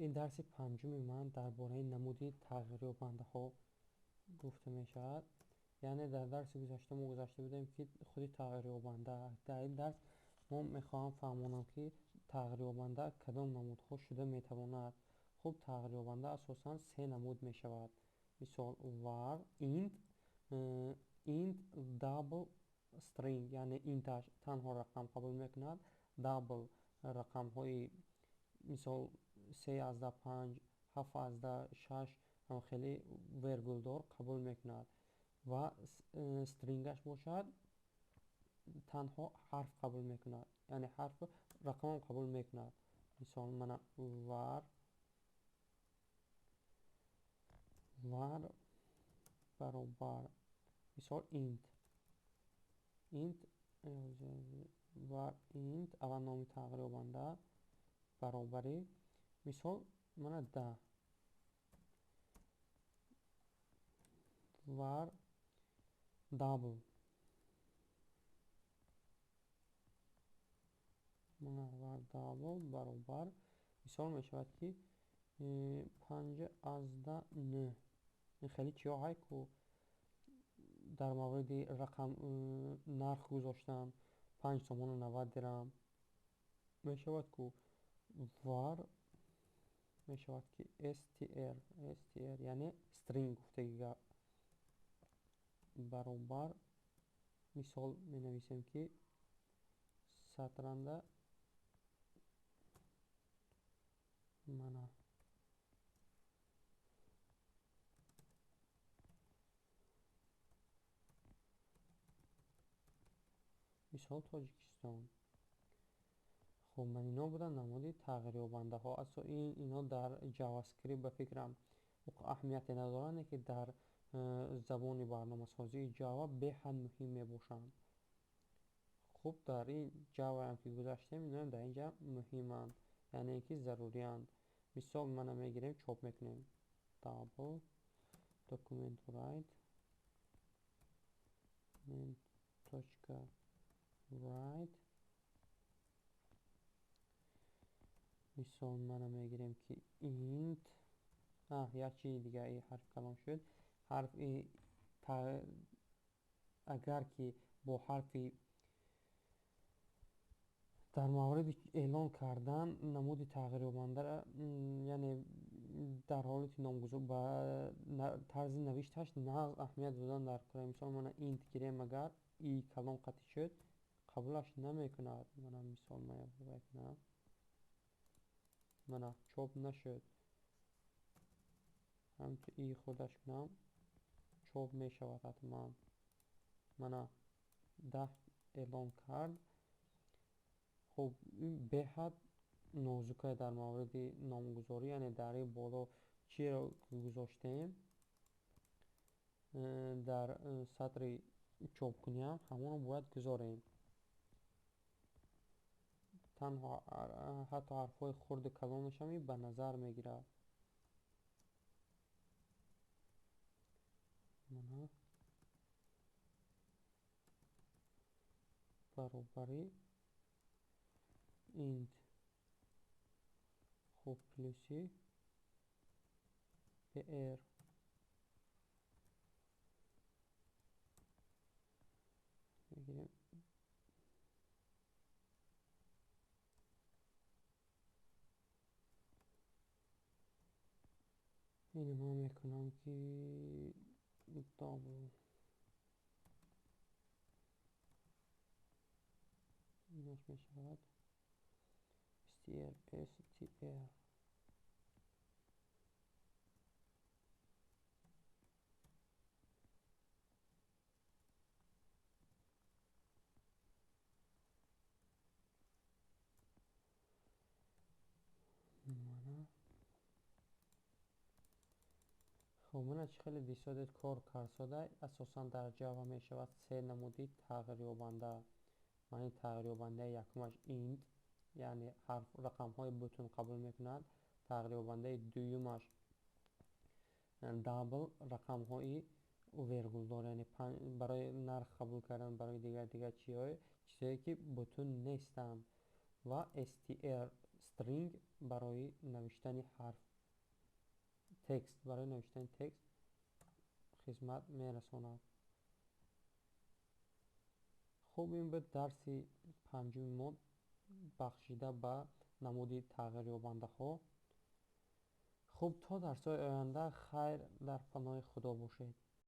Ин дарси панҷуми ман дар бораи намуди тағйирёбандаҳо гуфта мешавад. Яъне дар дарси гузашта мо гузашта будем, ки худи тағйирёбанда. Дар ин дарс мо мехоҳам фаҳмонам, ки тағйирёбанда кадом намудҳо шуда метавонад. Хуб, тағйирёбанда асосан се намуд мешавад. Мисол var, int, int, double, string, яъне intаш танҳо рақам қабул мекунад, double рақамҳои мисол 3,5, 7,6 ҳам хеле вергулдор қабул мекунад ва stringаш бошад танҳо ҳарф қабул мекунад, яъне ҳарф рақамам қабул мекунад. Мисол мана var var баробар мисол int int var int аввал номи тағйирёбанда баробари мисол мана 10 var double мана var double баробар мисол мешавад ки 5,9. Ин хеле чиҳо ҳай ку дар мавриди рақам нарх гузоштан 5 сомону 90 дирам мешавад ку var мешавад ки str str яъне string гуфтаги гап баробар мисол менависем ки сатранда мана мисол Тоҷикистон. Хуб, ман ино буданд намуди тағйирёбандаҳо. Асо ино дар JavaScript ба фикрам аҳамияте надоранд, ки дар забони барномасозии Java беҳад муҳим мебошанд. Хуб, дар ин Java-ам ки гузаштем, иноам дар инҷа муҳиманд, яъне ки зарурианд. Мисол мана мегирем, чоп мекунем. Double document write точка write мисол мана мегирем ки int як чизи дига и ҳарф калон шуд. Ҳарф агар ки бо ҳарфи дар мавриди эълон кардан намуди тағйирёбандара, яъне дар ҳолати номгузор ба тарзи навишташ нағз аҳамият додан дар кора. Мисол мана int гирем, агар и калон қатъ шуд қабулаш намекунад. Мана мисол ман кунам, мана чоп нашуд, ҳамчун и худаш кунам чоп мешавад ҳатман. Мана 10 эълон кард. Хуб, ин беҳад нозука дар мавриди номгузорӣ, яъне дар ин боло чиро гузоштем дар сатри чопкуниам ҳамонро бояд гузорем. Танҳо ҳатто ҳарфҳои хурди калонашам ба назар мегирад. Мана баробари int хуб плюси br мегирем. Ин ман мекунам ки double инаш мешавад str str мана. Хуб, мана чӣ хеле дисодед кор кардсода. Асосан дар Java мешавад се намуди тағйирёбанда. Маъни тағйирёбандаи якумаш int, яъне ҳарф рақамҳои бутун қабул мекунад. Тағйирёбандаи дуюмаш double, рақамҳои вергулдор, яъне барои нарх қабул кардан, барои дигар дигар чизҳое ки бутун нестанд. Ва str String барои навиштани ҳарф, текст, барои навиштани текст хизмат мерасонад. Хуб, ин буд дарси панҷуми мо, бахшида ба намуди тағйирёбандаҳо. Хуб, то дарсҳои оянда хайр, дар паноҳи Худо бошед.